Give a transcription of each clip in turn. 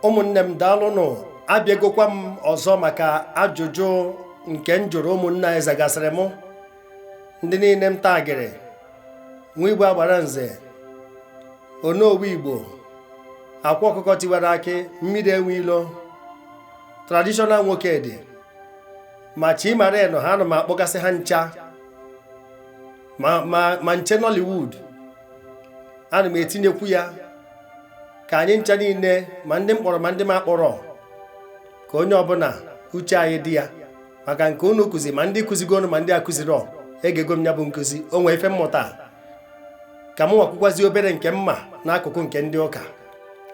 Ụmụnne m, daalụnụ. Abịagokwa m ọzọ maka ajụjụ nke m jụrụ. Ụmụnne anyị zagasịrị m, ndị niile m tagịrị: Nwa Igbo Agbara Nze, Onowu Igbo, Akwa Ọkụkọ Tiwara Akị, Mmiri Enwe Ilo, Traditional Nwoke dị ma Chimarenụ ha. Ana m akpọgasị ha ncha, ma nche Nollywood. Ana m etinyekwu ya ka anyị ncha niile, ma ndị mkpọrọ ma ndị m akpọrọ, ka onye ọbụla uche anyị dị ya maka nke unu kụzi, ma ndị kụzigonu ma ndị akụziri. Egego m ya bụ nkụzi. O nwee ife mmụta ka m nwakwukwazi obere nke mma n'akụkụ nke ndị ụka.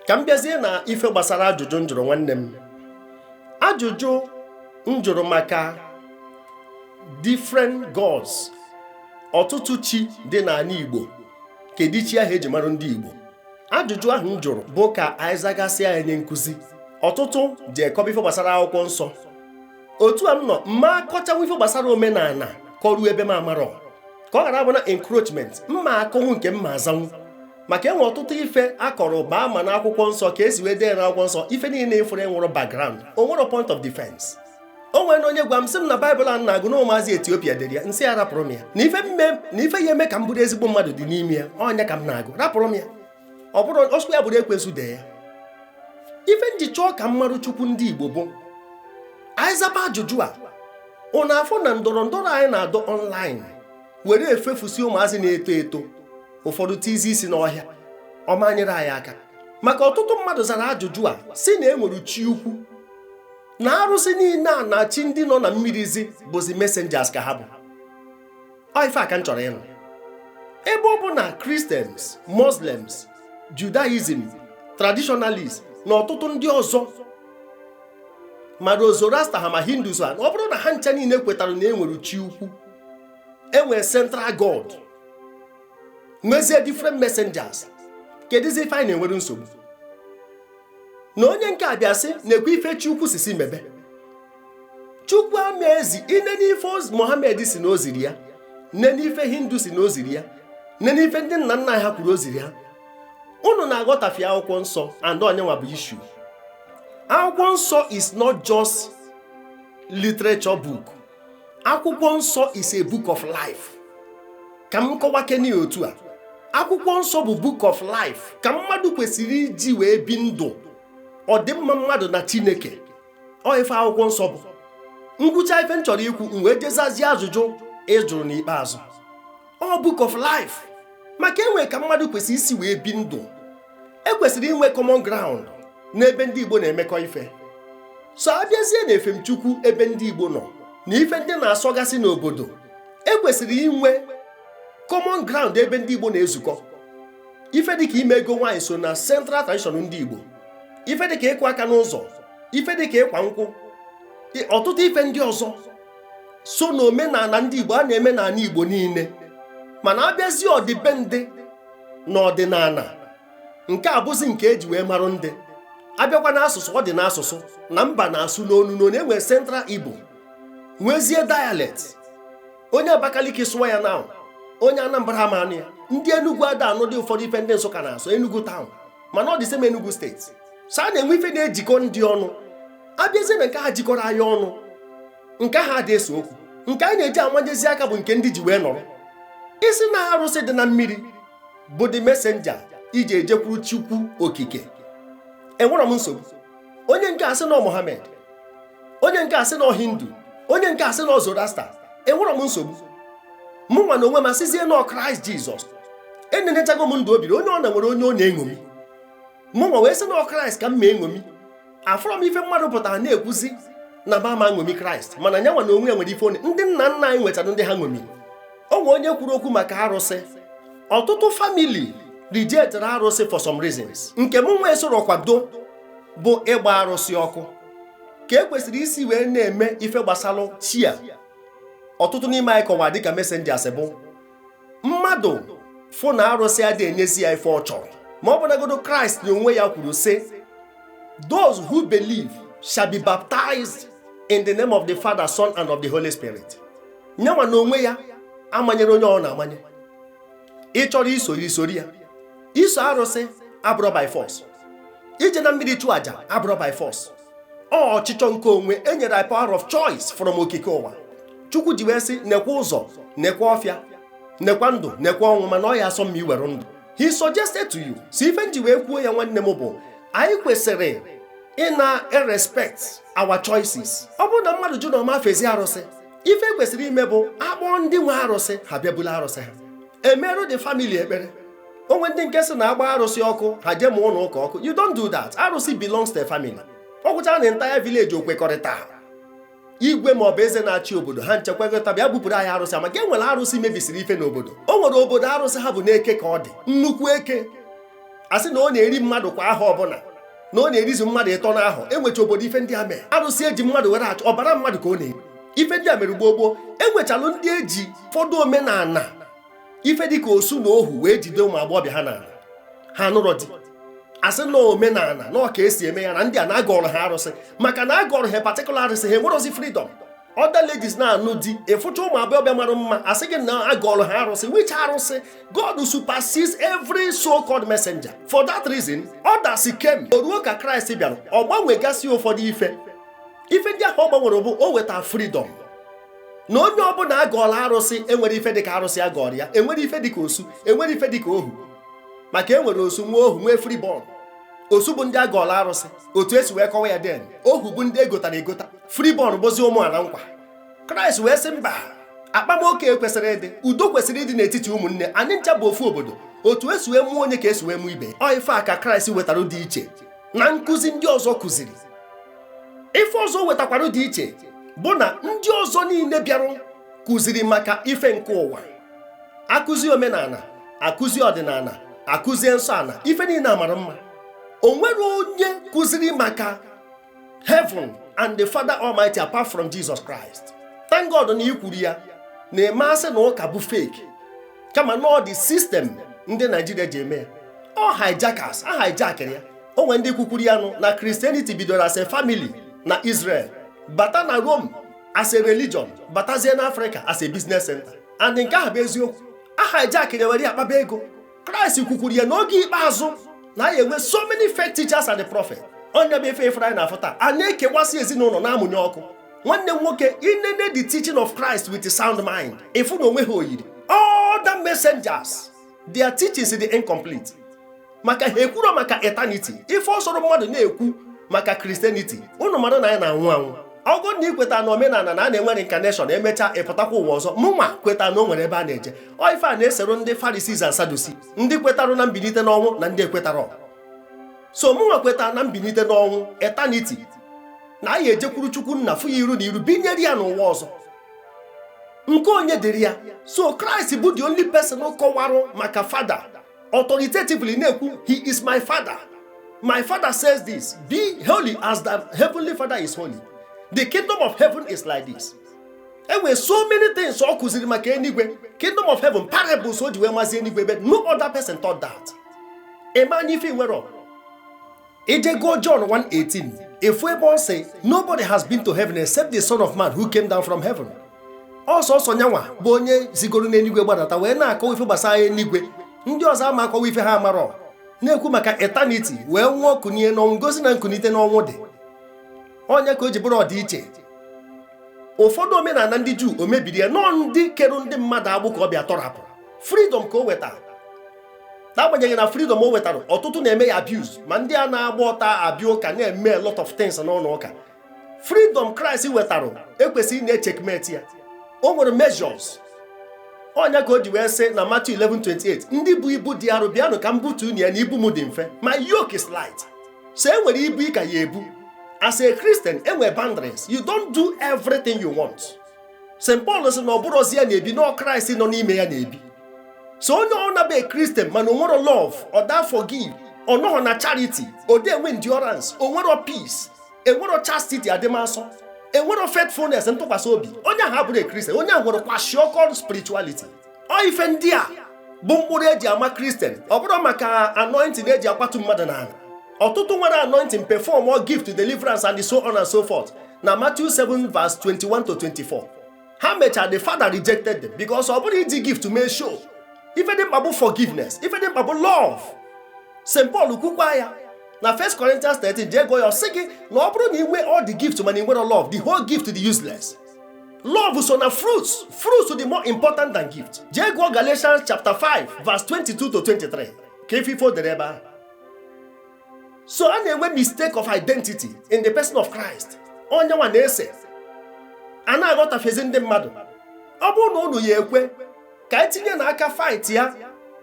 Ka m bịazie na ife gbasara ajụjụ m jụrụ nwanne m, ajụjụ m jụrụ maka different gods, ọtụtụ chi dị n'ala Igbo. Kedu chi ahụ eji mara ndị Igbo? Ajụjụ ahụ m jụrụ bụ ka anyị zagasịa ya, nye nkụzi. Ọtụtụ ji ekọba ife gbasara Akwụkwọ Nsọ. Otu a m nọ mma akọchanwa ife gbasara omenala, kọruo ebe m amarọ, ka ọ ghara abụ na encroachment. Mma akọnwụ nke mma azanwụ, maka enwe ọtụtụ ife akọrọ baa ma na Akwụkwọ Nsọ, ka esi wee dee n'Akwụkwọ Nsọ. Ife niile ịfụrụ enwere background, o nwere point of defense. O nwere onye gwa m sị m na Baịbụl a na-agụ na ụmụazị Etiopia dere ya. Nsị ya rapụrụ m ya, na ife mme na ife ya eme ka m bụrụ ezigbo mmadụ dị n'ime ya. Ọnya ka m na-agụ, rapụrụ m ya. Ọ bụrụ ọsụkwa ya bụrụ ekwensu dee ya. Ife nji chọọ ka m marụ Chukwu ndị Igbo bụ anyị zaba ajụjụ a. Ụnụ afọ na ndọrọ ndọrọ anyị na-adọ online were efefusi ụmụazị na-eto eto, ụfọdụ tizi isi n'ọhịa. Ọma nyere anyị aka, maka ọtụtụ mmadụ zara ajụjụ a si na enwere chi ukwu, na arụsị niile a na chi ndị nọ na mmirizi bụzi messengers ka ha bụ. Ọ ife a ka m chọrọ ịnụ. Ebe ọ bụ na Christians, Muslims, Judaism, traditionalists na ọtụtụ ndị ọzọ, ma Zoroaster ha ma Hindus ha, ọ bụrụ na ha ncha niile kwetara na enwere chi ukwu, enwere central god, nwezie different messengers, kedụzi ife anyị na-enwere nsogbu na onye nke a bịa sị na-ekwe ife chi ukwu sisi mebe? Chukwu ama ezi ine n'ife Mohammed si na o ziri ya, nne n'ife Hindu si na o ziri ya, nne n'ife ndị nna nna ha kwuru o ziri ha. Unu na-aghọtafie Akwụkwọ Nsọ, and onyenwa bụ issue. Akwụkwọ Nsọ is not just literature book. Akwụkwọ Nsọ is a book of life. Ka m kọwa keni otu a: Akwụkwọ Nsọ bụ book of life ka mmadụ kwesịrị iji wee bi ndụ ọdịmma mmadụ na Chineke. Ọ ife Akwụkwọ Nsọ bụ. Ngwụcha ife m chọrọ ikwu, m wee jezazie ajụjụ ị jụrụ n'ikpeazụ. Ọ book of life maka enwe ka mmadụ kwesịrị isi wee bi ndụ. Ekwesịrị inwe common ground n'ebe ndị Igbo na-emekọ ife. So abịazie na efemchukwu ebe ndị Igbo nọ na ife ndị na-asọgasị n'obodo, ekwesịrị inwe common ground ebe ndị Igbo na-ezukọ. Ife dịka ime ego nwaanyị so na central tradition ndị Igbo, ife dịka ịkụ aka n'ụzọ, ife dịka ịkwa nkwụ, ọtụtụ ife ndị ọzọ so na omenala ndị Igbo a na-eme n'ala Igbo niile. Mana abịazie ọdịbendị na ọdịnala, nke a bụzi nke eji wee marụ ndị. Abịakwa n'asụsụ, ọ dị n'asụsụ na mba na-asụ n'onu n'onu. Enwere central Igbo, nwezie dialect. Onye Abakaliki sụwa ya na onye Anambra ama anụ ya. Ndị Enugu ada anụ dị ụfọdụ ife ndị Nsụka na-asụ Enugu town, mana ọ dị same Enugu Steeti. So a na-enwe ife na-ejikọ ndị ọnụ. Abịazie na nke ha jikọrọ anyị ọnụ, nke ha adị ese okwu. Nke anyị na-eji amanyezi aka bụ nke ndị ji wee nọrọ isi na arụsị dị na mmiri bụ the messenger iji ejekwuru Chukwu Okike. Enwerọ m nsogbu. Onye nke asị na Mohammed, onye nke asị na Hindu, onye nke asị na Zoroaster, enwerọ m nsogbu. Mụ nwa na onwe m asịzie na Kraịst Jizọs. Enenechago m ndụ obiri onye ọ na nwere onye ọ na-eṅomi. Mụ nwa wee sị na Kraịst ka m ma eṅomi. Afọrọ m ife mmadụ pụtara na-ekwuzi na ma ama ṅomi Kraịst, mana nya nwa na onwe ya nwere ife onye ndị nna nna anyị nwechara ndị ha ṅomiri. O nwe onye kwuru okwu maka arụsị. Ọtụtụ family rejectara arụsị for some reasons. Nke m nwa esoro kwado bụ ịgba arụsị ọkụ ka e kwesịrị isi wee na-eme ife gbasalụ chi a. Ọtụtụ n'ime anyị kọwara dịka messengers bụ mmadụ fụ na arụsị adị enyezi ya ife ọ chọrọ. Ma ọ bụnagodo Kraịst na onwe ya kwuru sị, "Those who believe shall be baptized in the name of the Father, Son and of the Holy Spirit." Nyanwa na onwe ya amanyere onye ọ na-amanye. Ị chọrọ iso, isori ya. Iso arụsị abụrụ by force. Ije na mmiri chụọ aja abụrụ by force. Ọ ọchịchọ nke onwe enyere anyị, power of choice from okike ụwa. Chukwu ji wee sị, nekwa ụzọ, nekwa ọfịa, nekwa ndụ, nekwa ọnwụ, mana ọ ya asọ mma iwere ndụ. He suggested to you. Si ife nji wee kwuo ya, nwanne m, bụ anyị kwesịrị ị na-respect our choices. Ọ bụrụ na mmadụ jụ na ọma fezi arụsị, ife kwesịrị ime bụ akpọọ ndị nwe arụsị, ha bịa bulu arụsị ha, emerụ the family ekpere. Onwe ndị nke sị na agba arụsị ọkụ, ha jee mụọ ụlọ ụka ọkụ. You don't do that. Arụsị belongs to a family. Ọ gwụchara na entire village o kwekọrịta, igwe ma ọ bụ eze na-achị obodo ha nchekwekọta, bịa bupụrụ anyị arụsị. Maka e nwere arụsị mebisiri ife n'obodo. O nwere obodo arụsị ha bụ n'eke ka ọ dị, nnukwu eke, a sị na ọ na-eri mmadụ kwa ahọ ọbụla, na ọ na-erizu mmadụ ịtọ n'ahọ. Enwecha obodo ife ndị a mee, arụsị eji mmadụ were achụ ọbara mmadụ ka ọ na-eri. Ife ndị a mere gboo gboo. Enwechalụ ndị eji ụfọdụ omenala, ife dịka osu na ohu, wee jide ụmụ agbọghọbịa ha n'ala, ha nụrọ di, asị na omenala na ọ ka esi eme ya, na ndị a na-agọrọ ha arụsị, maka na agọrọ ha particular arụsị, ha enwerozi freedom. Other ladies na-anụ di, ịfụcha ụmụ agbọghọbịa mara mma, asị gị na agọrọ ha arụsị. Which arụsị? God supersedes every so-called messenger. For that reason, others came. O ruo ka Kraịst bịara, ọ gbanwegasị ụfọdụ ife. Ife ndị ahụ ọ gbanwere bụ o weta freedom, na onye ọbụla agọọla arụsị, enwere ife dịka arụsị agọrọ ya, enwere ife dịka osu, enwere ife dịka ohu, maka enwere osu, nwee ohu, nwee freeborn. Osu bụ ndị agọọla arụsị otu esi wee kọwa ya, then ohu bụ ndị egotara egota, freeborn bụzi ụmụ ala nkwa. Kraịst wee sị mba, akpamoke kwesịrị ịdị, udo kwesịrị ịdị n'etiti ụmụnne anyị ncha bụ ofu obodo. Otu esi wee mụọ onye ka esi wee mụọ ibe. Ọ ife a ka Kraịst wetara dị iche na nkụzi ndị ọzọ kụziri. Ife ọzọ wetakwara dị iche bụ na ndị ọzọ niile bịarụ kụziri maka ife nke ụwa, akụzi omenala, akụzi ọdịnala, akụzie nsọ ala, ife niile amara mma. O nwere onye kụziri maka heaven and the Father Almighty apart from Jesus Christ. Thank God na ikwuru ya na-eme asị na ụka bụ fake, kama na ọ dị system ndị Naijiria ji eme ya. Ọ hijackers a hijackịrị ya. O nwere ndị kwukwuru ya nụ na Christianity bidoro as a family na Israel, bata na Rome as a religion, batazie n'Africa as a business center. And nke ahụ bụ eziokwu. A hijackịrị were ya kpaba ego. Kraịst kwukwuru ya n'oge ikpeazụ na ya enwe so many fake teachers and the prophet. Onye bụ ife ifere anyị na-afụ taa, a na-ekewasị ezinụlọ, na-amụnye ọkụ. Nwanne m nwoke, inene the teaching of Christ with a sound mind, ịfụ na onwe ha oyiri. All the messengers, their teachings dị incomplete, maka ha ekwuro maka eternity. Ife ọsọrọ mmadụ na-ekwu maka Christianity, unu mara na anyị na-anwụ anwụ. Ọgụ na ikweta na omenala na a na-enwe reincarnation, emechaa ịpụtakwa ụwa ọzọ. Mụnwa kweta na o nwere ebe a na-eje. Ọ ife a na-esero ndị Pharisees and Sadducees, ndị kwetarụ na mbilite n'ọnwụ na ndị ekwetara. So mụnwa kweta na mbilite n'ọnwụ, eternity, na anyị ejekwuru Chukwu nna, fụ ya iru na iru, binyere ya n'ụwa ọzọ nke onye dịrị ya. So Christ bụ the only person kọwarụ maka Father authoritatively, na-ekwu, "He is my Father. My Father says this: be holy as the heavenly Father is holy. The kingdom of heaven is like this." Enwere so many things ọ kụziri maka eluigwe, kingdom of heaven, parables o ji wee mazi eluigwe, but no other person taught that. Eme anya ife nwere ije go John 1:18, efu ebe ọ sị, "Nobody has been to heaven except the Son of Man who came down from heaven." Ọsọsọ nyanwa bụ onye zigoro n'eluigwe gbadata wee na-akọwa ife gbasara eluigwe. Ndị ọzọ ama akọwa ife ha amarọ, na-ekwu maka eternity, wee nwụọ, kunie n'ọnwụ, gosi na nkunite n'ọnwụ dị. Onye ka o ji bụrụ ọdịiche. Ụfọdụ omenala ndị Juu o mebiri ya nọọ, ndị keru ndị mmadụ agbụ ka ọ bịa tọrapụ. Freedom ka o wetara. N'agbanyeghị na freedom o wetara, ọtụtụ na-eme ya abuse, ma ndị a na-agba ọta abịa ụka, na-eme a lot of things n'ụlọ ụka. Freedom Kraịst wetara ekwesịghị na-echeckmate ya. O nwere measures. Onye ka o ji wee sị na Matthew 11:28, "Ndị bụ ibu dị arụ, bịanụ ka m butu unu ya, na ibu m dị mfe. My yoke is light." So e nwere ibu ị ka ya ebu as a Christian. Enwere boundaries. You don't do everything you want. St. Paul sị na ọ bụrụzi ya na-ebi, na Kraịst nọ n'ime ya na-ebi. So onye ọ nabe Christian mana o nwero love, ọ da forgive, ọ nọghọ na charity, ọ dị enwe endurance, o nwero peace, enwero chastity, adịmasọ, enwero faithfulness, ntụkwasị obi, onye ahụ abụrụ Christian. Onye ahụ nwere kwashiorkor spirituality. Ọ ife ndị a bụ mkpụrụ eji ama Christian. Ọ bụrụ maka anointing eji akwatu mmadụ n'ala, ọtụtụ nwere anointing, perform or gift, deliverance and so on and so forth. Na Matthew 7 verse 21 to 24, ha mechara, the Father rejected them, because ọ bụrụ iji gift mee show. Ife dị mkpa bụ forgiveness, ife dị mkpa bụ love. St. Paul kwukwa ya. Na 1 Corinthians 13, jee gụọ ya, ọ sị gị na ọ bụrụ na ị nwee all the gift mana ị nwere love, the whole gift dị useless. Love so na fruits. Fruits dị more important than gift. Jee gụọ Galatians chapter 5 verse 22 to 23 ka ife ife o dere ebe ahụ. So a na-enwe mistake of identity in the person of Christ. Onye nwa na-ese a na-aghọtafezi ndị mmadụ. Ọ bụrụ na unu ya ekwe ka etinye n'aka fight ya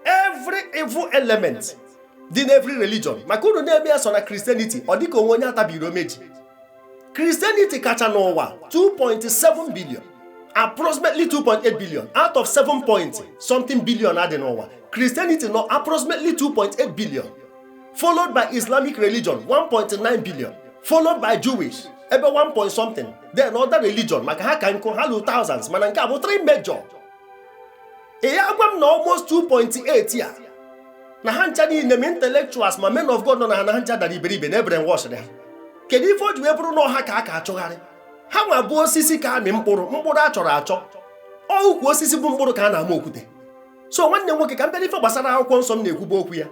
every evil element dị na every religion, maka unu na-eme ya so na Christianity, ọ dịka onwe onye atabiri omeji. Christianity kacha n'ụwa, 2.7 billion, approximately 2.8 billion out of 7 point something billion adị n'ụwa. Christianity nọ approximately 2.8 billion, followed by Islamic religion, 1.9 billion, followed by Jewish ebe 1 point something, then other religion, maka ha ka nkụ ha lu thousands. Mana nke a bụ 3 major. Ị ya gwa m na almost 2.8 ya na ha ncha niile, ma intellectuals ma men of God nọ na ha, na ha ncha dara iberibe na brainwash ha. Kedu ife o ji wee bụrụ na ọha ka a ka achụgharị ha nwa bụ osisi ka amị mkpụrụ mkpụrụ a chọrọ achọ? Ọ ukwu osisi bụ mkpụrụ ka a na-ama okwute. So nwanne m nwoke, ka m bịara ife gbasara akwụkwọ nsọ m na-ekwubu okwu ya.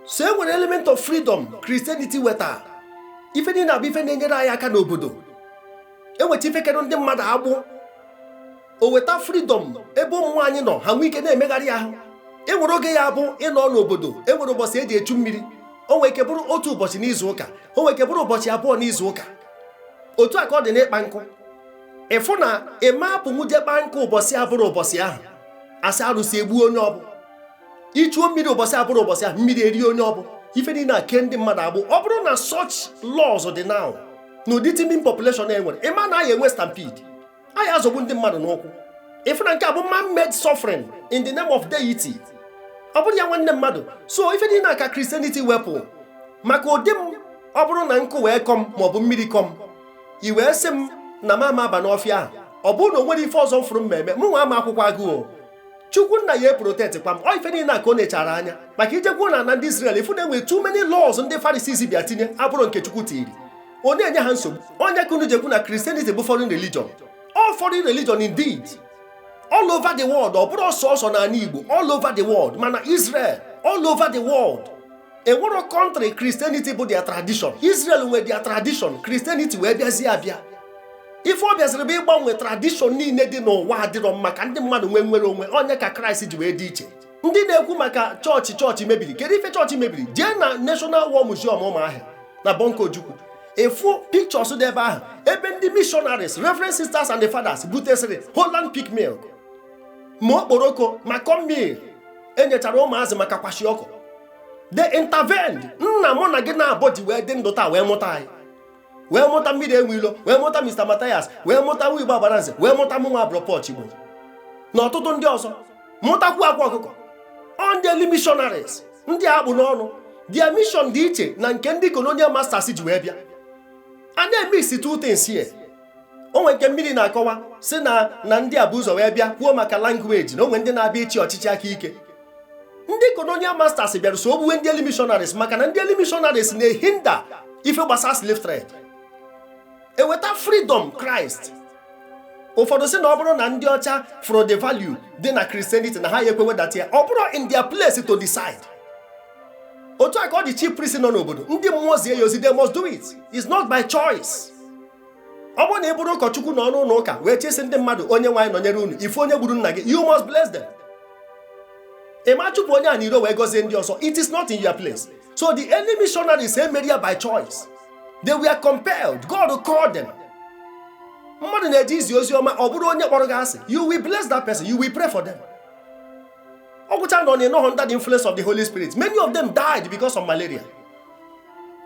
So e nwere element of freedom Christianity weta. Ife niile abụ ife na-enyere anyị aka n'obodo enweta ife kedu ndị mmadụ agbụ. O weta freedom ebe ụmụ nwaanyị nọ, ha nwee ike na-emegharị ahụ. Enwere oge ya bụ ịnọ n'obodo, enwere ụbọchị eji echu mmiri. O nwere ike bụrụ otu ụbọchị n'izu ụka, o nwere ike bụrụ ụbọchị 2 n'izu ụka. Otu a ka ọ dị n'ịkpa nkụ. Ịfụ na ịma apụnwu je kpaa nkụ ụbọchị abụrụ ụbọchị ahụ, asị arụsị egbuo onye ọbụ. Ichuo mmiri ụbọchị abụrụ ụbọchị ahụ, mmiri erie onye ọbụ. Ife niile a ke ndị mmadụ agbụ. Ọ bụrụ na such laws dị now n'ụdị teeming population e nwere, ịma na aya enwe stampede, aya azọgbu ndị mmadụ n'ụkwụ. Ịfụ na nke a bụ man-made suffering in the name of deity. Ọ bụrụ ya, nwanne mmadụ, so ife niile a ka Christianity wepụ. Maka ụdị m, ọ bụrụ na nkụ wee kọm maọbụ mmiri kọm, i wee sị m na m ama aba n'ọfịa ahụ, ọ bụrụ na o nwere ife ọzọ m fụrụ mmemme mụ nwa ama akwụkwọ agụụ, Chukwu nna ya eprotect kwa m. Ọ ife niile a ka ọ nechara anya. Maka ijekwuo na ana ndị Israel, ifu na enwe too many laws ndị Pharisees bịa tinye abụrụ nke Chukwu tiri, ọ na-enye ha nsogbu. Onye ka unu jekwu na Christianity bụ foreign religion? All foreign religion indeed, all over the world. Ọ bụrụ ọsọsọ n'ala Igbo, all over the world, mana Israel, all over the world, enwero country Christianity bụ their tradition. Israel nwe their tradition, Christianity wee bịazie abịa. Ife ọ bịaziri bụ ịgbanwe tradition niile dị n'ụwa adịrọ mma ka ndị mmadụ nwee nwere onwe. Onye ka Kraịst ji wee dị iche. Ndị na-ekwu maka chọọchị, chọọchị mebiri, kedu ife chọọchị mebiri? Jee na National War Museum Ụmụahịa na Bonko Ojukwu, ịfụ pictures dị ebe ahụ, ebe ndị missionaries, reverend sisters and the fathers butesịrị Holland Peak milk, ma okporoko, ma cornmeal enyechara ụmụazị maka kwashiorkor. They intervened. Nna mụ na gị na-abọ ji wee dị ndụ taa, wee mụta anyị, wee mụta mmiri enwe ilo, wee mụta Mr. Mathias, wee mụta nwa Igbo Agbaranze, wee mụta mụ nwa Abropọch Igbo na ọtụtụ ndị ọzọ, mụtakwu akwa ọkụkọ. Ọ ndị early missionaries, ndị akpụ n'ọnụ, their mission dị iche na nke ndị colonial masters ji wee bịa. A na-emix two things here. O nwere nke mmiri na-akọwa si na ndị a bụ ụzọ wee bịa kwuo maka language, na onwe ndị na-abịa ịchị ọchịchị aka ike. Ndị colonial masters bịara so ogbuwe ndị early missionaries, maka na ndị early missionaries na-ehinder ife gbasara slave trade. Eweta freedom Christ. Ụfọdụ sị na ọ bụrụ na ndị ọcha fụrụ the value dị na Christianity, na ha ya ekwe wedata ya. Ọ bụrụ in their place to decide. Otu a ka ọ dị chief priest nọ n'obodo, ndị mmụọ zie ya ozi, they must do it. It's not by choice. Ọ bụrụ na ị bụrụ ụkọchukwu nọ n'ụlọ ụka wee chesi ndị mmadụ, "Onye nwaanyị nọnyere unu," ife onye gburu nna gị, you must bless them. Ị ma chụpụ onye a n'iro wee gọzie ndị ọzọ? It is not in your place. So the early missionaries emeri ya by choice. They were compelled. God called them. Mmadụ na-eje izi ozi ọma, ọ bụrụ onye kpọrọ gị asị, you will bless that person, you will pray for them. Ọ gwụcha nọ na ịnọghọ under the influence of the Holy Spirit. Many of them died because of malaria.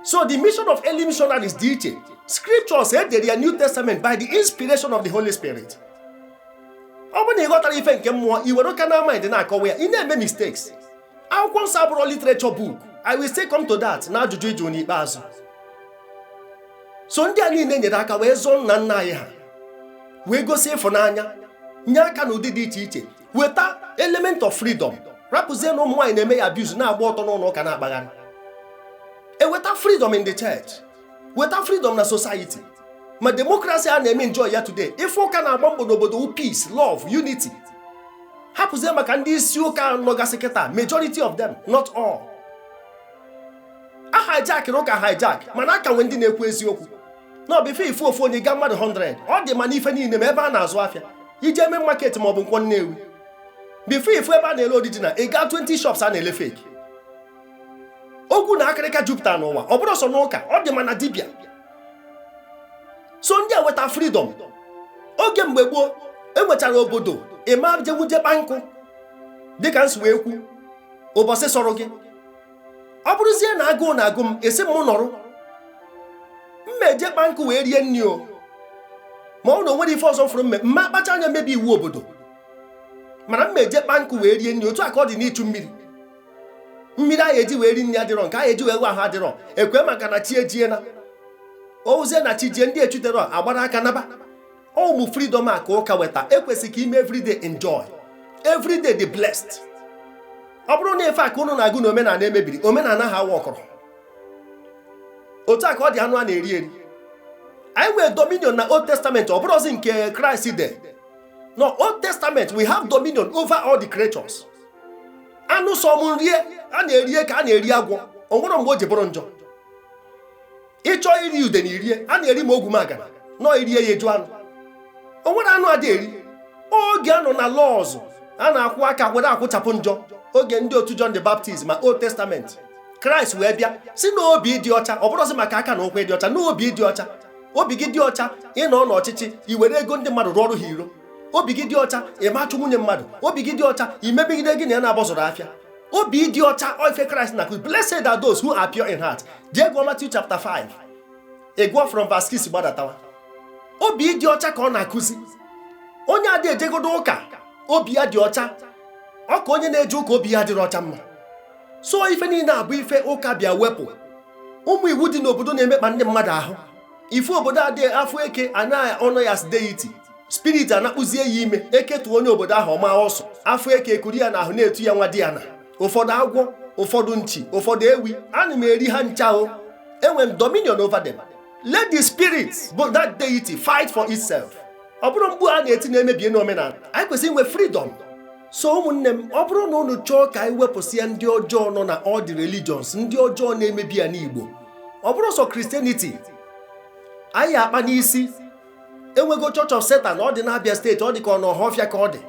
So the mission of early missionaries dị iche. Scriptures edere ya, New Testament, by the inspiration of the Holy Spirit. Ọ bụrụ na ị ghọtara ife nke mmụọ, i were carnal mind na-akọwa ya, ị na-eme mistakes. Akwụkwọ nsọ abụrụ literature book. I will still come to that na ajụjụ ịjụ n'ikpeazụ. So ndị a niile nyere aka wee zụọ nna nna anyị ha, wee gosi ịfụnanya, nye aka n'ụdị dị iche iche, weta element of freedom. Rapụzie na ụmụ nwaanyị na-eme ya abuse, na-agba ọtọ n'ụlọ ụka na-akpagharị. Eweta freedom in the church, weta freedom na society. Ma democracy a na-eme enjoy ya today, ife ụka na-agba mbọ n'obodo wu peace, love, unity. Hapụzie maka ndị isi ụka nọgasị kịta, majority of them, not all. A Hijackịrị ụka hijack, mana aka nwe ndị na-ekwu eziokwu na ọ bụ ife ifu ofu onye gaa mmadụ 100. Ọ dị ma n'ife niile, ma ebe a na-azụ afịa, ije eme market maọbụ Nkwọ Nnewi, before ifu ebe a na-ele original, ị gaa 20 shops a na-ele fake. Okwu na akịrịka jupụtara n'ụwa. Ọ bụrụ sọ n'ụka, ọ dị ma na dibịa. So ndị a weta freedom. Oge mgbe gboo, enwechara obodo ịma jenwuje kpa nkụ dịka nsi wee kwu ụbọchị sọrọ gị. Ọ bụrụzie na agụụ na-agụ m, esi m nọrọ mma eje kpa nkụ wee rie nri o. Ma ọ na onwere ife ọzọ fụrụ mme mma akpacha anya mebi iwu obodo, mana mma eje kpa nkụ wee rie nri. Otu a ka ọ dị n'ịchụ mmiri. Mmiri ahụ eji wee ri nri adịrọ, nke ahụ eji wee gwa ahụ adịrọ ekwe, maka na chi ejiena ozie na chi jie, ndị echutere agbara aka naba. Ụmụ freedom a ka ụka weta. Ekwesịrị ka ime everyday enjoy, everyday dị blessed. Ọ bụrụ na ife a ka unu na-agụ na omenala emebiri omenala ha, awa ọkọrọ. Otu a ka ọ dị anụ a na-eri eri. Anyị nwere dominion na Old Testament. Ọ bụrụzi nke Kraịst de no Old Testament, we have dominion over all the creatures. Anụ sọ m rie, a na-erie ka a na-eri agwọ. O nwere mgbe o ji bụrụ njọ ịchọ iri ude na irie. A na-eri ma ogwu magana nọ irie ya eju anụ. O nwere anụ adị eri. Oge anọ na laws a na-akwụ aka were akwụchapụ njọ, oge ndị otu John the Baptist ma Old Testament. Kraịst wee bịa si na obi dị ọcha. Ọ bụrụzi maka aka na ụkwụ dị ọcha, na obi dị ọcha. Obi gị dị ọcha, ịnọ n'ọchịchị, i were ego ndị mmadụ rụọ ọrụ ha iro. Obi gị dị ọcha, ịmachụ nwunye mmadụ. Obi gị dị ọcha, imebigide gị na ya na-abọzụrụ afịa. Obi dị ọcha, ọ ife Kraịst na blessed are those who are pure in heart. Jee gụọ Matthew chapter 5, ị gụọ from verse 6 gbadatawa. Obi dị ọcha ka ọ na-akụzi. Onye adị ejegodo ụka, obi ya dị ọcha, ọ ka onye na-eje ụka obi ya dịrị ọcha mma. So ife niile abụ ife ụka bịa wepụ. Ụmụ iwu dị n'obodo na-emekpa ndị mmadụ ahụ. Ife obodo adị afọ eke anaghị ọnụ ya deity spirit anakpụzie ya ime eketuo onye obodo ahụ ọma ọsọ. Afọ eke ekuri ya n'ahụ na-etu ya nwa di ya na ụfọdụ agwọ, ụfọdụ nchi, ụfọdụ ewi. Ana m eri ha ncha o. Enwe m dominion over them. Let the spirit bụ that deity fight for itself. Ọ bụrụ mgbu a na-eti na-emebie n'omenala anyị, kwesịrị inwe freedom. So ụmụnne m, ọ bụrụ na unu chọọ ka anyị wepụsịa ndị ọjọọ nọ na all the religions, ndị ọjọọ na-emebi ya n'Igbo, ọ bụrụ sọ Christianity anyị akpa n'isi, enwego Church of Satan. Ọ dị n'Abia Steeti, ọ dị ka ọ n'Ọhafịa ka ọ dị.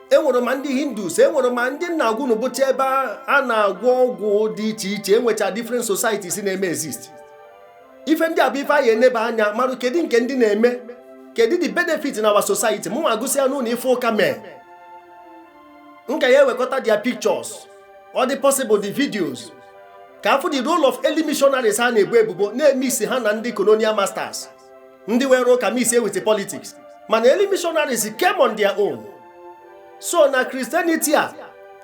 Enwere ma ndị Hindus, enwere ma ndị nna agwụ n'ụbụcha ebe a na-agwọ ọgwụ dị iche iche. Enwecha different societies na-eme exist. Ife ndị a bụ ife anyị enebe anya marụ kedu nke ndị na-eme, kedu the benefit na our society. Mụ nwa agụsịa n'ụlọ ife ụka mee nka ya, ewekọta their pictures, ọ dị possible the videos, ka afụ the role of early missionaries ha na-ebu ebubo na-emisi ha na ndị colonial masters, ndị were ụka mix with politics. Mana early missionaries came on their own. So na Christianity a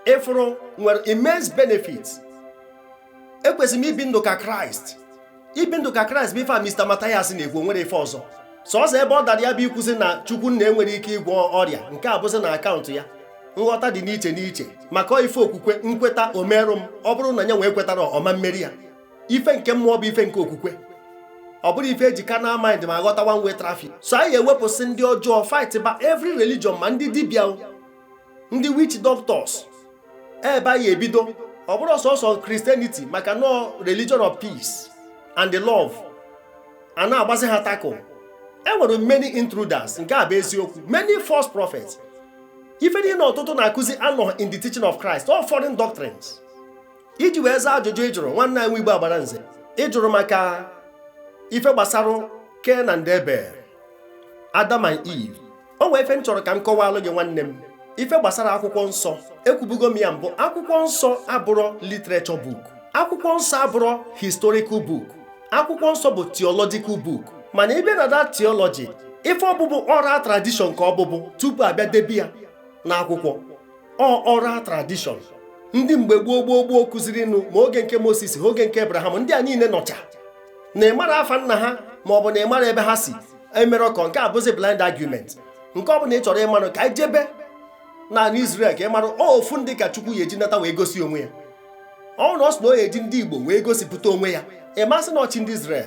ịfụrụ nwere immense benefit. Ekwesịrị m ibi ndụ ka Kraịst. Ibi ndụ ka Kraịst bụ ife a Mr. Mathias na-ekwu. Nwere ife ọzọ sọọsọ ebe ọ dara ya bụ ikwuzi na Chukwu nna enwere ike ịgwọ ọrịa. Nke a bụzi na akaụntụ ya. Nghọta dị n'iche n'iche maka ife okwukwe nkweta omerụ m. Ọ bụrụ na ya nwee kwetara ọma mmeri ya, ife nke mmụọ bụ ife nke okwukwe. Ọ bụrụ ife eji carnal mind ma ghọta one way traffic. So anyị ewepụsị ndị ọjọọ, fight ba every religion, ma ndị dibịa, ndị witch doctors. Ebe anyị ebido, ọ bụrụ sọsọ Christianity, maka nọ religion of peace and the love a na-agbazi ha tackle. E nwere many intruders, nke a bụ eziokwu, many false prophets. Ife niile ọtụtụ na-akụzi anọ in the teaching of Christ, all foreign doctrines. Iji wee zaa ajụjụ ị jụrụ, nwanne anyị Igbo agbara nze, ị jụrụ maka ife gbasara Cain and Abel, Adam and Eve. O nwee ife m chọrọ ka m kọwalụ gị, nwanne m. Ife gbasara akwụkwọ nsọ, ekwubugo m ya mbụ, akwụkwọ nsọ abụrọ literature book, akwụkwọ nsọ abụrọ historical book. Akwụkwọ nsọ bụ theological book. Mana ịbịa na that theology, ife ọbụbụ oral tradition ka ọbụbụ tupu abịa debe ya n'akwụkwọ. Ọ oral tradition ndị mgbe gboo gboo gboo kụziri nụ, ma oge nke Moses, ha oge nke Abraham, ndị a niile nọcha na ịmara afa nna ha ma ọ bụ na ịmara ebe ha si emere ọkọ. Nke a bụzi blind argument. Nke ọ bụla ị chọrọ ịmarụ, ka anyị jebe naanị Israel ka ị mara ofu ndị ka Chukwu ya eji nata wee gosi onwe ya. Ọ na ọ sị na ọ ya eji ndị Igbo wee gosipụta onwe ya, ị masị na ọchị ndị Israel.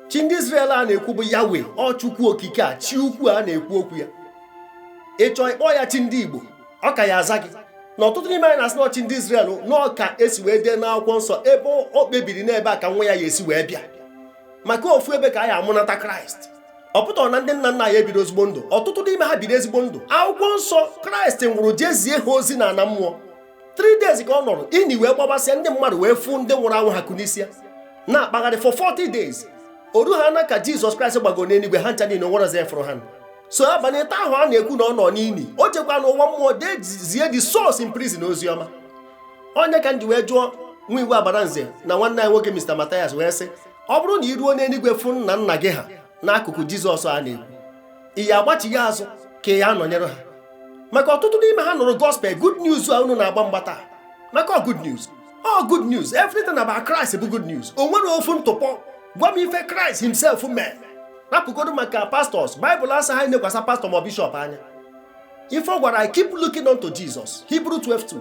Chi ndị Israel a na-ekwu bụ Yahweh, ọ Chukwu okike a, chi ukwu a na-ekwu okwu ya. Ị chọọ ịkpọ ya chi ndị Igbo, ọ ka ya aza gị. Na ọtụtụ n'ime anyị na-asị n'ọchị ndị Israel n'ọka esi wee dee n'akwụkwọ nsọ ebe o kpebiri n'ebe a ka nwa ya esi wee bịa, maka ofu ebe ka anyị amụnata Kraịst. Ọ pụtara na ndị nna nna anyị ebiri ezigbo ndụ. Ọtụtụ n'ime ha biri ezigbo ndụ. Akwụkwọ nsọ, Kraịst nwụrụ, jezie ha ozi na ana mmụọ. 3 days ka ọ nọrọ ini wee gbabasịa, ndị mmadụ wee fụ ndị nwụrụ anwụ ha kunisia na-akpagharị for 40 days. Oru ha na ka Jizọs Kraịst gbagoro n'eluigwe, ha ncha niile nwere fụrụ ha. So abalị taa ahụ a na-ekwu na ọ nọ n'ini, o jekwa n'ụwa mmụọ dee zie the souls in prison ozi ọma. Onye ka m ji wee jụọ nwa iwu agbara nze na nwanne anyị nwoke Mr. Mathias wee sị, ọ bụrụ na ị ruo n'eluigwe fụ nna nna gị ha n'akụkụ Jizọs a na-ekwu, ị ya agbachighị azụ ka ị ya anọnyere ha? Maka ọtụtụ n'ime ha nụrụ gospel good news a unu na-agba mgba taa. Maka ọ good news, ọ good news. Everything about Christ bụ good news. O nwere ofu ntụpọ. Gwa m ife Christ himself mee. Rapụgodo maka pastors. Baịbụl asa ha nekwasa pastọ ma bishọp anya. Ife ọ gwara anyị, keep looking unto Jesus, Hebrew 12:2.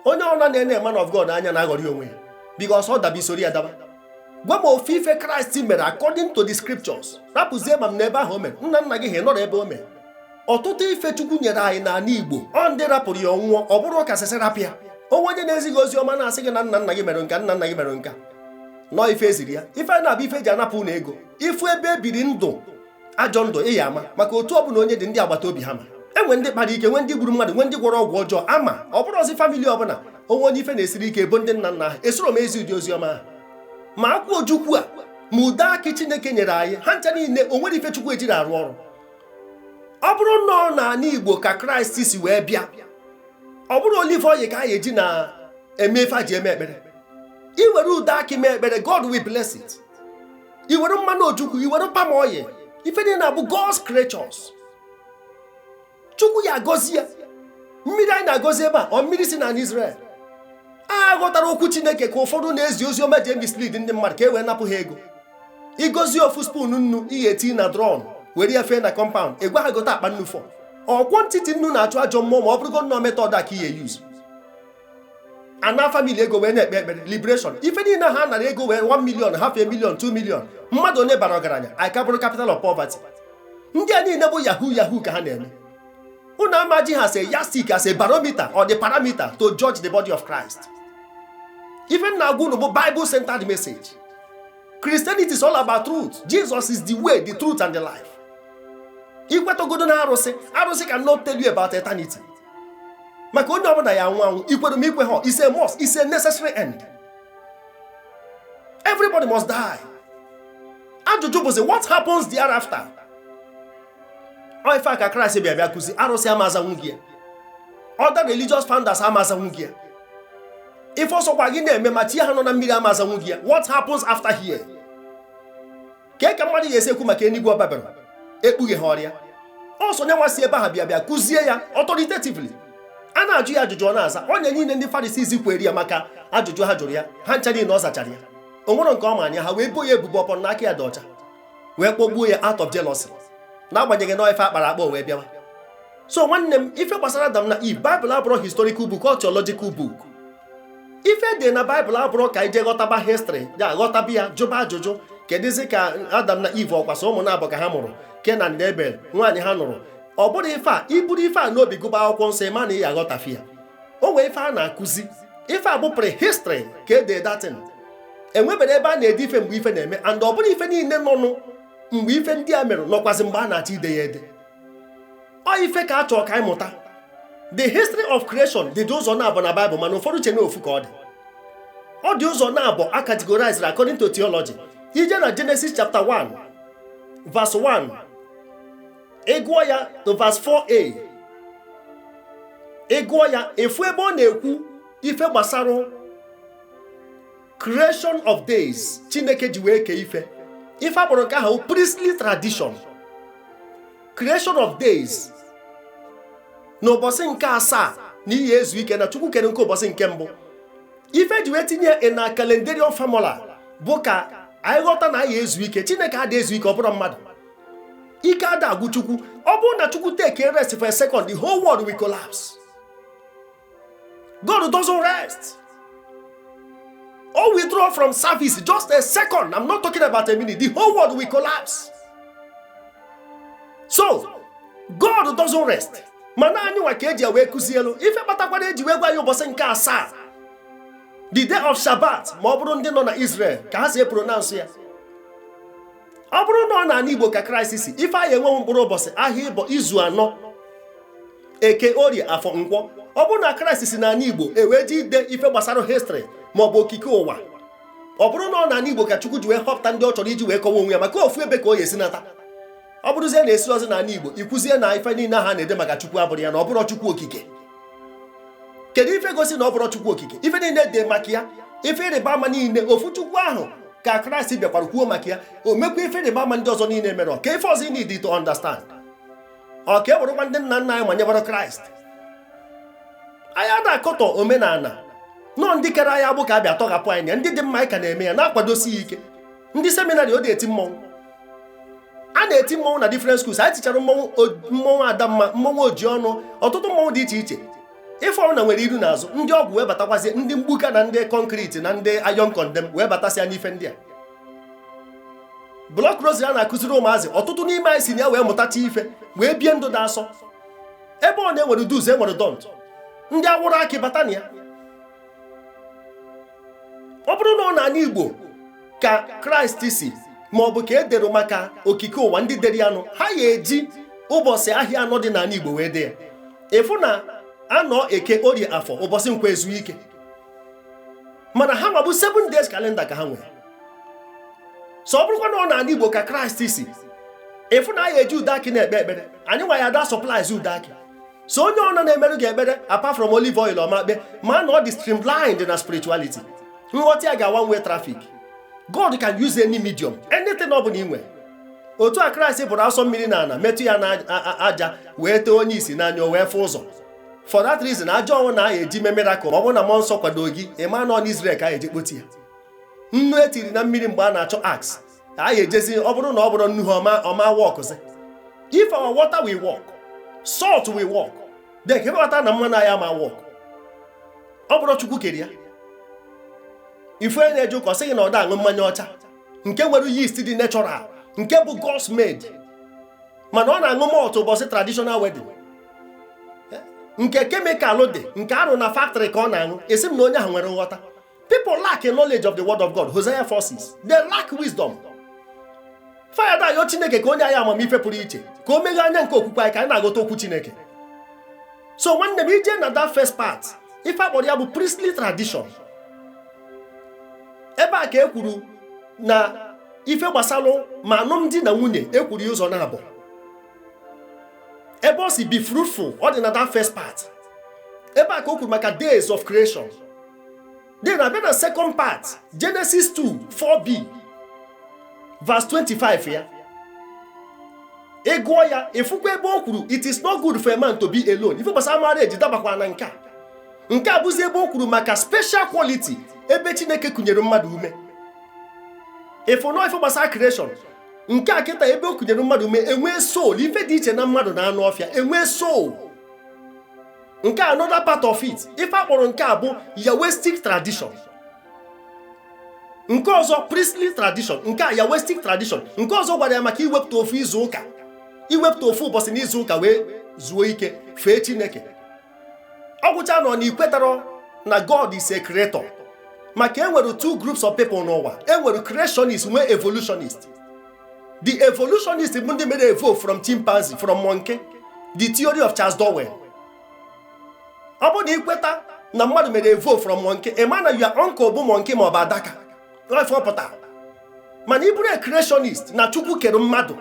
Onye ọbụla na-ene man of God anya na-aghọrị onwe ya, because ọ daba isori ya daba. Gwa m ofu ife Kraịst mere according to the scriptures. Rapụzie ma m n'ebe ahụ o mere, nna nna gị ha nọrọ ebe o mere. Ọtụtụ ife Chukwu nyere anyị n'ala Igbo, ọ ndị rapụrụ ya ọnwụọ. Ọ bụrụ kasịsị rapụ ya onwe, onye na-ezighị ozi ọma na-asị gị na nna nna gị mere nka, nna nna gị mere nka, nọọ ife eziri ya. Ife a na-abụ ife eji anapụ ụnụ ego. Ifu ebe ebiri ndụ ajọ ndụ, ị ya ama maka otu ọbụla onye dị, ndị agbata obi ha ma enwe ndị kpara ike, nwe ndị gburu mmadụ, nwe ndị gwọrọ ọgwụ ọjọọ. Ama ọ bụrụ ọzi family ọbụla onwe onye ife na-esiri ike ebo ndị nna nna ha. Esoro m ezi ụdị ozi ọma ahụ. Ma akwụ ojukwu a, ma ude akị Chineke nyere anyị, ha ncha niile, o nwere ife Chukwu ejiri arụ ọrụ. Ọ bụrụ nọọ n'ala Igbo ka Kraịst si wee bịa, ọ bụrụ olive oil ka a eji na-eme ife a ji eme ekpere. Iwere ude akị mee ekpere, God will bless it. Iwere mmanụ ojukwu, iwere palm oil, ife niile na-abụ God's creatures, Chukwu ya agọzi ya. Mmiri anyị na-agọzi ebe a, ọ mmiri si n'ala Israel. A ghọtara okwu Chineke ka ụfọdụ na-ezi ozi ọma ji mislead ndị mmadụ ka e wee napụ ha ego. Igozi ofu spoon nnu ihe eti na drum were ya fee na compound, ịgwa ha gote akpa nnu fọ. Ọkwọ ntịtị nnu na-achụ ajọ mmụọ, ma ọ bụrụgo nnọọ method a ka ihe use ana family ego wee na-ekpe ekpere liberation. Ife niile ha nara ego wee 1 million, half a million, 2 million, mmadụ onye bara ọgaranya anyị ka bụrụ capital of poverty. Ndị a niile bụ yahoo yahoo ka ha na-eme. Unu amaji ha say yardstick as a barometer or the parameter to judge the body of Christ. Ife nna agwa unu bụ Bible centered message. Christianity is all about truth. Jesus is the way, the truth and the life. Ikwetagodo na arụsị, arụsị cannot tell you about eternity, maka onye ọbụla ya anwụ anwụ. Ikwere m ikwe ha, is a must, is a necessary end. Everybody must die. Ajụjụ bụzi, what happens thereafter? Ọ ife a ka Kraịst bịa bịa kụzi. Arụsị amazanwu gị ya, other religious founders amazanwu gị ya, ife ọsọkwa gị na-eme ma chi ha nọ na mmiri amazanwu gị ya. What happens after here? Kee ka mmadụ ga-esi ekwu maka enigwe ọbabara ekpughe ha ọrịa ọsọ nye nwa si ebe ahụ bịa bịa kụzie ya authoritatively? A na-ajụ ya ajụjụ, ọ na-aza. Onye niile ndị Pharisees kwere ya maka ajụjụ ha jụrụ ya, ha ncha niile ọ zachara ya. O nwere nke ọ ma anya ha wee bo ya ebubo ọpọ n'aka ya dị ọcha, wee kpọgbuo ya out of jealousy, n'agbanyeghị na ife akpara akpa o wee bịawa. So nwanne m, ife gbasara Adam na Eve, Bible abụrụ historical book or theological book. Ife dị na Baịbụl abụrụ ka ije ghọtaba history ya, ghọtaba ya, jụba ajụjụ, kedụzi ka Adam na Eve ọkwasa ụmụ na-abụ ka ha mụrụ Kenan na Ebel, nwaanyị ha nụrụ. Ọ bụrụ ife a, iburu ife a n'obi gụba akwụkwọ nsọ, ịma na ị ya aghọtafe ya. O nwee ife a na-akụzi. Ife a bụ prehistory ka ede datin. Enwebere ebe a na-ede ife mgbe ife na-eme, and ọ bụrụ ife niile nọnụ mgbe ife ndị a mere nọkwazi mgbe a na-achọ ide ya ede. Ọ ife ka a chọrọ ka anyị mụta. The history of creation dị ụzọ na-abụ na Bible, mana ụfọdụ che na ofu ka ọ dị. Ọ dị ụzọ na-abụ a categorized according to theology. Ije na Genesis chapter 1 verse 1, ịgụọ ya to verse 4a, ịgụọ ya efu ebe ọ na-ekwu ife gbasara creation of days Chineke ji wee kee ife. Ife akpọrọ nke ahụ priestly tradition, creation of days, n'ụbọchị nke asaa na ihe ezu ike na Chukwu kere nke ụbọchị nke mbụ. Ife ji wee tinye in na calendarian formula bụ ka anyị ghọta na anyị ezu ike. Chineke adị ezu ike, ọ bụrụ mmadụ ike ada agwụ Chukwu. Ọ bụrụ na Chukwu take a rest for a second, the whole world will collapse. God doesn't rest or withdraw from service just a second. I'm not talking about a minute. The whole world will collapse. So God doesn't rest. Mana anyị nwa ka eji ya wee kụzielu ife kpatakwara eji wee gwa ya ụbọchị nke asaa, the day of Shabbat. Ma ọ bụrụ ndị nọ na Israel ka ha si epronounce ya. Ọ bụrụ na ọ na-ala Igbo ka Kraịst si, ife anyị enweghị mkpụrụ ụbọchị ahịa ịbọ izu anọ, Eke, Orie, Afọ, Nkwọ. Ọ bụrụ na Kraịst si n'ala Igbo ewee ji ide ife gbasara history maọbụ okike ụwa, ọ bụrụ na ọ n'ala Igbo ka Chukwu ji wee họpụta ndị ọ chọrọ iji wee kọwa onwe ya, maka ofu ebe ka o ya esi nata. Ọ bụrụzie na esi ọzọ n'ala Igbo, ikwuzie na ife niile ha na-ede maka Chukwu abụrụ ya, na ọ bụrụ Chukwu okike. Kedu ife gosi na ọ bụrụ Chukwu okike? Ife niile dị maka ya, ife ịrịba ama niile, ofu Chukwu ahụ ka Kraịst bịakwara kwuo maka ya. O mekwa ife ịrịba ama ndị ọzọ niile mere. Ka ife ọzọ ị need to understand, ọ ka e werekwa ndị nna nna anyị ma nyebara Kraịst. Anyị a na-akọtọ omenala nọọ ndị kere anyị agbụ ka a bịa tọghapụ anyị. Ndị dị mma, anyị ka na-eme ya, na-akwadosi ya ike. Ndị seminary ọ dị eti mmọnwụ, a na-eti mmọnwụ na different schools. Anyị tichara mmọnwụ, mmọnwụ Adamma, mmọnwụ oji ọnụ, ọtụtụ mmọnwụ dị iche iche. Ife ọnwụ na nwere iru n'azụ, ndị ọgwụ wee batakwazie, ndị mgbuka na ndị concrete na ndị iron condemn wee batasịa n'ife ndị a. Block rosary a na-akụziri ụmụazị, ọtụtụ n'ime anyị si na ya wee mụtacha ife, wee bie ndụ dị asọ. Ebe ọ na-enwere do's, enwere don't. Ndị awụrụ akị bata na ya. Ọ bụrụ na ọ na-ala Igbo ka Kraịst si, ma ọ bụ ka e dere maka okike ụwa, ndị dere ya nụ, ha ya eji ụbọchị ahịa anọ dị n'ala Igbo wee dee ya. Ịfụ na anọ Eke, Orie, Afọ, ụbọchị Nkwa, ezu ike. Mana ha nwa bụ 7 days calendar ka ha nwere. So ọ bụrụkwa na ọ n'ala Igbo ka Kraịst si, ịfụ na anyị eji ude akị na-ekpe ekpere, anyị nwa ya ada supplies ude akị. So onye ọna na-emerụ gị ekpere, apart from olive oil ọma kpe, ma na ọ dị streamlined na spirituality, nghọta ya ga one way traffic. God can use any medium, anything ọ bụla ị nwere. Otu a Kraịst bụrụ asọ mmiri na ana metụ ya na aja wee tee onye isi n'anya, o wee fụ ụzọ. For that reason, ajọ ọnwụ na aya eji mee miracle, ma ọ bụrụ na mmụọ nsọ kwado gị, ịma nọ n'Israel ka a eji kpotu ya. Nnu etiri na mmiri mgbe a na-achọ axe a ya ejezi, ọ bụrụ na ọ bụrụ nnu ha ọma ọma workzi. If our water will work, salt will work, then ka ịghọta na mmanụ anyị ama work. Ọ bụrụ Chukwu kere ya, ife onye na-eje ụka, ọ sịghị na ọ da aṅụ mmanya ọcha nke nwere yeast dị natural, nke bụ God's made, mana ọ na-aṅụ malt ụbọchị traditional wedding nke chemical dị, nke arụ na factory ka ọ na-aṅụ. Esi m na onye ahụ nwere nghọta? People lack a knowledge of the word of God. Hosea 4:6, they lack wisdom. Fire dayo Chineke ka onye anyị amamife pụrụ iche, ka o meghee anya nke okwukwe anyị, ka anyị na-aghọta okwu Chineke. So nwanne m, ije na that first part, ife akpọrọ ya bụ priestly tradition. Ebe a ka e kwuru na ife gbasalụ ma alụmdi na nwunye, ekwuru ya ụzọ na-abụ. Ebe ọ si be fruitful, ọ dị na that first part. Ebe a ka o kwuru maka days of creation. Then abịa na second part, Genesis 2 4b verse 25 ya, ị gụọ ya, ịfụkwa ebe o kwuru, "It is not good for a man to be alone." Ife gbasara marriage dabakwa na nke a. Nke a bụzi ebe o kwuru maka special quality, ebe Chineke kụnyere mmadụ ume. Ịfụ nọ ife gbasara creation nke a kịta, ebe o kụnyere mmadụ ume, enwee soul, ife dị iche na mmadụ na anụ ọfịa, enwee soul. Nke a another part of it. Ife akpọrọ nke a bụ Yahwistic tradition. Nke ọzọ priestly tradition, nke a Yahwistic tradition. Nke ọzọ gwara ya maka iwepụta ofu izu ụka, iwepụta ofu ụbọchị n'izu ụka wee zuo ike fee Chineke. Ọ gwụcha nọ na ikwetara na God is a creator, maka enwere two groups of people n'ụwa: enwere creationist, nwee evolutionist. The evolutionist bụ ndị mere evolve from chimpanzee, from monkey, the theory of Charles Darwin. Ọ bụrụ na ikweta na mmadụ mere evolve from monkey, ị ma na your uncle bụ monkey ma ọ bụ adaka ife pụta. Mana ị bụrụ a creationist, na Chukwu kere mmadụ,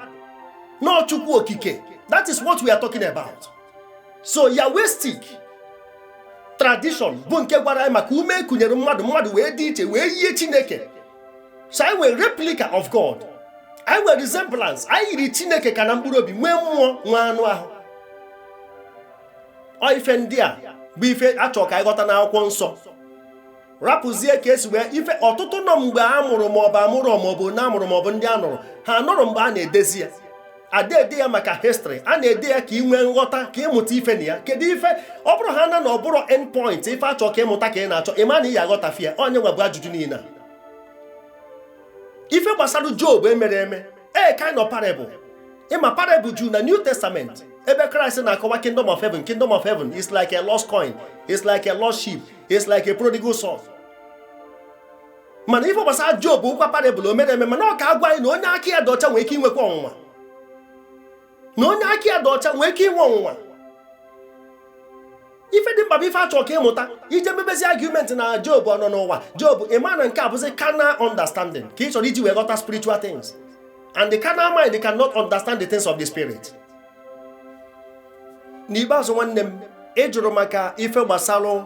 nọọ Chukwu okike, that is what we are talking about. So Yahwistic tradition bụ nke gwara anyị maka ume ekunyere mmadụ, mmadụ wee dị iche, wee yie Chineke. So anyị nwere replica of God, anyị nwere resemblance, anyị yiri Chineke ka na mkpụrụ obi, nwee mmụọ, nwee anụ ahụ. Ọ ife ndị a bụ ife achọ ka anyị ghọta n'akwụkwọ nsọ. Rapụzie ka esi wee ife ọtụtụ nọ mgbe a mụrụ, maọbụ amụrụ, maọbụ na amụrụ, maọbụ ndị a nụrụ ha anụrụ mgbe a na-edezi ya. Ada ede ya maka history, a na-ede ya ka ị nwee nghọta, ka ịmụta ife na ya. Kedu ife ọ bụrụ ha na ọ bụrụ end point, ife achọ ka ịmụta ka ị na-achọ, ịma na ị ya aghọtafe ya. Onye nwa bụ ajụjụ niile a. Ife gbasara Job emere eme, a kind of parable. Ịma parable ju na New Testament ebe Christ na-akọwa kingdom of heaven. Kingdom of heaven is like a lost coin, is like a lost sheep, is like a prodigal son. Mana ife gbasara Job ụkwa parable o mere eme, mana ọ ka agwa anyị na onye aka ya dị ọcha nwee ike inwekwa ọnwụnwa, na onye aka ya dị ọcha nwee ike inwe ọnwụnwa. Ife dị mkpa bụ ife achọ ka ịmụta ije mebezi argument na Job ọ nọ n'ụwa Job. Ịma na nke a bụzi carnal understanding ka ị chọrọ iji wee ghọta spiritual things, and the carnal mind cannot understand the things of the spirit. N'ikpeazụ, nwanne m, ị jụrụ maka ife gbasara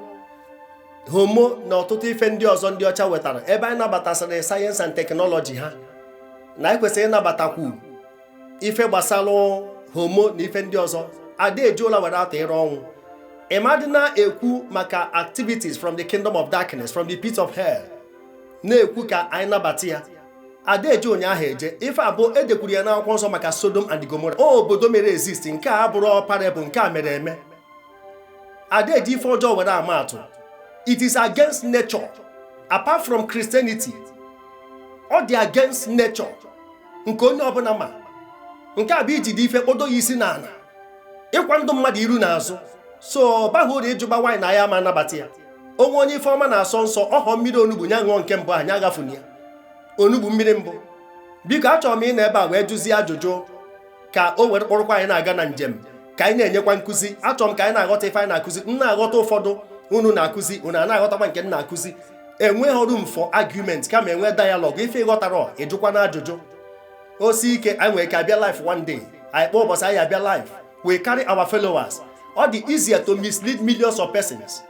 homo na ọtụtụ ife ndị ọzọ ndị ọcha wetara. Ebe anyị nabatasịrị science and technology ha, na anyị kwesịrị ịnabatakwu ife gbasara homo na ife ndị ọzọ. Ada ejuola were atọ ịrụ ọnwụ ịmadị na-ekwu maka activities from the kingdom of darkness, from the pit of hell, na-ekwu ka anyị nabata ya. Ada eje ụnyaahụ eje ife abụọ edekwuru ya n'akwụkwọ nsọ maka Sodom and Gomorrah. O obodo mere exist. Nke a abụrụ parable, nke a mere eme. Ada eji ife ọjọọ were ama atụ. It is against nature. Apart from Christianity, ọ dị against nature nke onye ọbụla ma. Nke a bụ ijide ife kpodo ya isi n'ala, ịkwa ndụ mmadụ iru n'azụ. So ọ baghị uru ịjụba nwaanyị na ya ma anabata ya. Onwe onye ife ọma na-asọ nsọ, ọhọ mmiri onugbu nya ṅụọ nke mbụ, anyị agafuna ya onugbu mmiri mbụ. Biko, achọrọ m ịnọ ebe a wee jụzie ajụjụ ka o were kpọrọkwa anyị na-aga na njem, ka anyị na-enyekwa nkụzi. Achọrọ m ka anyị na-aghọta ife anyị na-akụzi. M na-aghọta ụfọdụ unu na-akụzi, unu a na-aghọtakwa nke m na-akụzi. Enweghị room for argument, kama enwe dialogue. Ife ịghọtara, ịjụkwa na ajụjụ osi ike. Anyị nwere ike abịa live one day. Anyị kpọọ ụbọchị anyị abịa live, we carry our followers. Ọ dị easier to mislead millions of persons,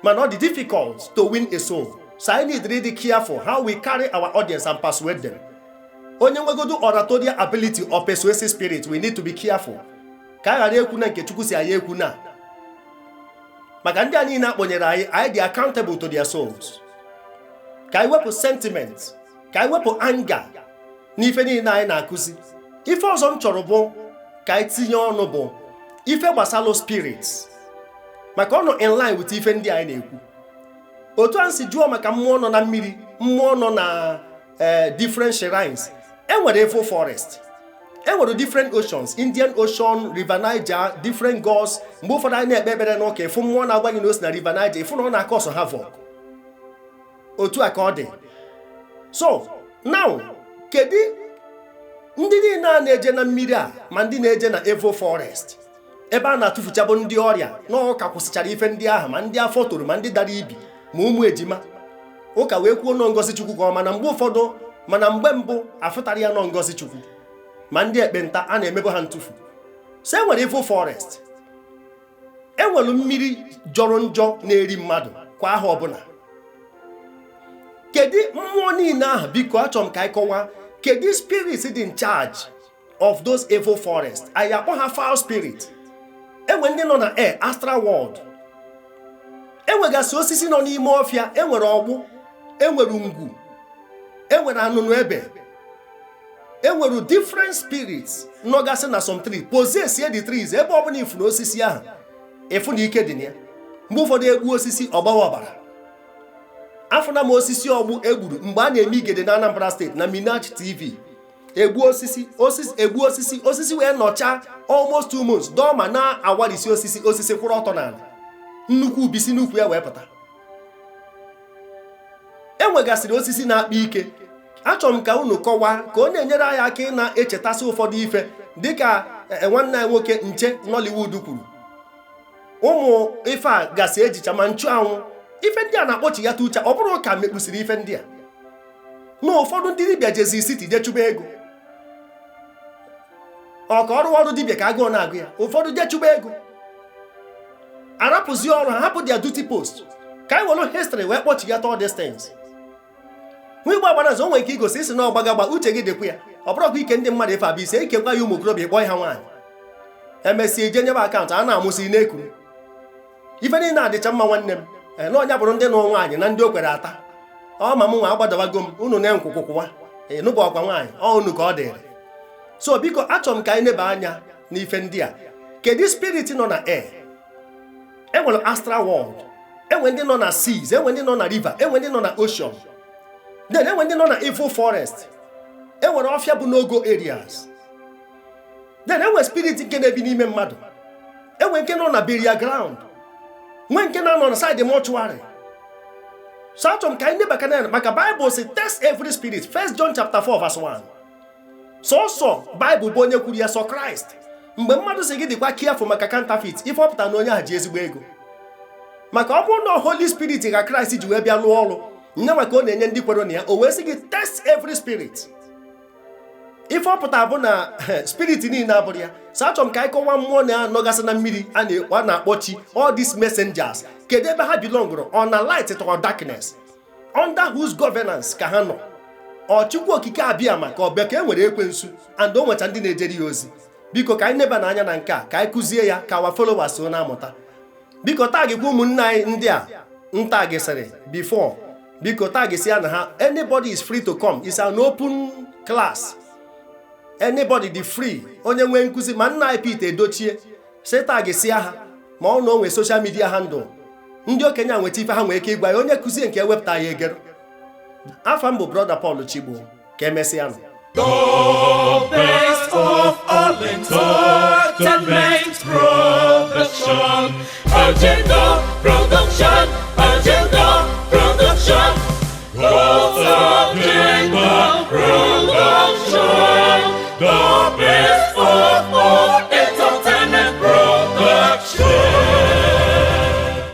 mana ọ dị difficult to win a soul. So anyị need really careful how we carry our audience and persuade them. Onye nwegodo oratorial ability or persuasive spirit, we need to be careful ka a ghara ekwu na nke Chukwu si anyị ekwu na maka ndị a niile akpọnyere anyị. Anyị dị accountable to their souls. Ka anyị wepụ sentiment, ka anyị wepụ anger n'ife niile anyị na-akụzi. Ife ọzọ m chọrọ bụ ka anyị tinye ọnụ bụ ife gbasalụ spirits, maka ọ nọ in line with ife ndị anyị na-ekwu. Otu a si jụọ maka mmụọ nọ na mmiri, mmụọ nọ na different shrines, enwere evil forest, enwere different oceans, Indian Ocean, River Niger, different gods. Mgbe ụfọdụ anyị na-ekpe ekpere n'ụka, ịfụ mmụọ na-agwa gị na o si na River Niger, ịfụ na ọ na-akọ ọsọ havoc. Otu a ka ọ dị. So now, kedu ndị niile a na-eje na mmiri a, ma ndị na-eje na evil forest ebe a na-atụfuchabụ ndị ọrịa n'ụka kwụsịchara ife ndị ahụ, ma ndị afọ toro, ma ndị dara ibi, ma ụmụ ejima ụka wee kwuo nọ ngozi Chukwu ka ọ? Mana mgbe ụfọdụ, mana mgbe mbụ afụtara ya nọ ngozi Chukwu, ma ndị ekpenta a na-emebe ha ntụfu. So e nwere evil forest, enwere mmiri jọrọ njọ na-eri mmadụ kwa aha ọbụla. Kedu mmụọ niile ahụ? Biko, achọrọ m ka anyị kọwaa kedu spirit dị in charge of those evil forest. Anyị akpọ ha foul spirit. Enwe ndị nọ na air, astral world. Enwegasị osisi nọ n'ime ọfịa. Enwere ọgbụ, enwere ngwu, enwere anụnụ ebe, enwere different spirits nọgasị na some tree, possess the trees. Ebe ọbụla ifu na osisi ahụ, ịfụ na ike dị na ya. Mgbe ụfọdụ egbu osisi, ọgbawa ọbara. Afụna m osisi ọgbụ egburu mgbe a na-eme igede na Anambra Steeti na Minaj TV. Egbu osisi, osisi egbu osisi, osisi wee nọchaa almost 2 months dọọ ma na-awarisi osisi. Osisi kwụrụ ọtọ n'ala, nnukwu ubisi n'ukwu ya wee pụta. Enwegasịrị osisi na-akpa ike. Achọrọ m ka unu kọwaa ka ọ na-enyere anyị aka ị na-echetasị ụfọdụ ife, dịka nwanne anyị nwoke nche Nollywood kwuru. Ụmụ ife a gasị ejicha ma nchụanwụ, ife ndị a na-akpọchighata uche. Ọ bụrụ ka mekpusiri ife ndị a na ụfọdụ ndị dibịa jezi siti je chụba ego, ọ ka ọrụ ọrụ dibịa ka agụụ na-agụ ya. Ụfọdụ je chụba ego, arapụzi ọrụ ha, hapụ their duty post. Ka anyị were history wee kpọchighata all these things. Nwa Igbo agbaraza, o nwere ike igosi isi na ọgbagagba uche gị dịkwa ya. Ọ bụrụkwa ike ndị mmadụ ife abụ ise ikekwa ya. Ụmụ okorobịa ịkpọ ha nwaanyị, emesịa ije nyebe account a na-amụsị n'ekuru. Ife niile adịcha mma, nwanne m. Na ọnya bụrụ ndị nụ nwaanyị na ndị o kwere ata ọ ma m nwa agbadawago m unu na nkwụkwụkwụwa ịnụbụ ọkwa nwaanyị ọ unu ka ọ dịrị. So biko, achọrọ m ka anyị neba anya n'ife ndị a. Kedu spirit nọ na air? Enwere astral world, enwe ndị nọ na seas, enwe ndị nọ na river, enwe ndị nọ na ocean, then enwe ndị nọ na evil forest, enwere ọfịa bụ no-go areas. Then enwe spirit nke na-ebi n'ime mmadụ, enwe nke nọ na burial ground, nwee nke na-anọ na side mortuary. So achọrọ m ka anyị nebakana ya, maka Bible si, "Test every spirit." First John chapter 4 verse 1. Sọsọ Bible bụ onye kwuru ya, sọ Kraịst. Mgbe mmadụ si gị dịkwa careful maka counterfeit, ife ọpụta na onye ahụ ji ezigbo ego, maka ọ bụrụ na Holy Spirit ka Kraịst ji wee bịa lụọ ọrụ nye, maka ọ na-enye ndị kwere na ya, o wee sị gị, "Test every spirit." Ife ọpụta bụ na spirit niile abụrụ ya. So achọrọ m ka anyị kọwaa mmụọ na-anọgasị na mmiri a na-akpọ chi. All these messengers, kedu ebe ha belongụrụ? Ọ na light or darkness? Under whose governance ka ha nọ? Ọ Chukwu Okike abịa ma ka ọ bịa ka e nwere ekwensu and o nwecha ndị na-ejere ya ozi? Biko, ka anyị neba n'anya na nke a, ka anyị kụzie ya ka our followers so na-amụta. Biko, tagikwa ụmụnne anyị ndị a ntagisịrị before. Biko, tagisi ya na ha. Anybody is free to come. It's an open class. Anybody dị free. Onye nwee nkụzi, ma nna anyị Pete Edochie, si tagisia ha, ma ọ na o nwee social media handle. Ndị okenye a nweta ife ha nwee ike ịgwa ya, onye kụzie nke ewepụta ya egero. Afa m bụ Brother Paul Chigbo. Ka emesịa nụ. The best of all entertainment production. Agenda Production, Agenda Production. God's